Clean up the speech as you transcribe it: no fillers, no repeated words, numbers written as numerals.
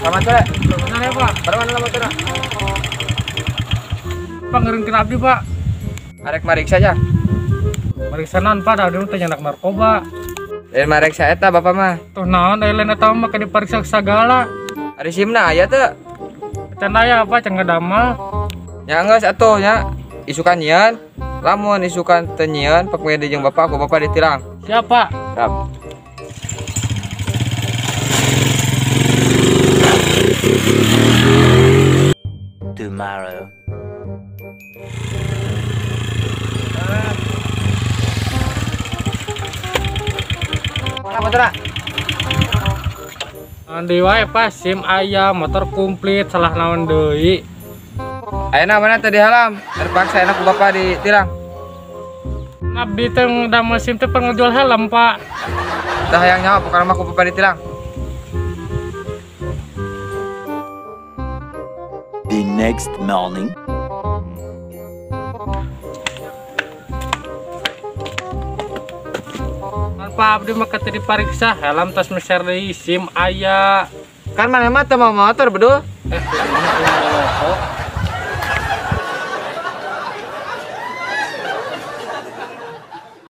Selamat sore. Benar ya, Pak. Parman lah motorna. Pak ngeureunkeun abdi, Pak. Arek mariksa nya. Mariksa naon, Pak? Da abdi mah teh nyandak narkoba. Lain mariksa eta bapak mah. Tuh naon da lain eta mah make dipariksa sagala. Ari simna aya teu? Can aya, Pak, can ngadamal. Nya geus atuh nya. Isukan nyieun. Lamun isukan teu nyieun pek we jeung bapak ku bapak ditilang. Siap, Pak. Siap. Tomorrow. Mana motorna? Andi wae, Pak, SIM aya, motor komplit, salah naon deui. Ayeuna mana teh dihalam? Terpaksa enak ku bapak ditilang. Abdi teh damel SIM teh pernah ngejual helm, Pak. Tah hayang nyawa pokona mah ku bapak ditilang. The next morning. Pak, abdi mah teu dipariksa, helm tos meser deui, SIM aya. Kan maneh mah teu mau motor, bedul.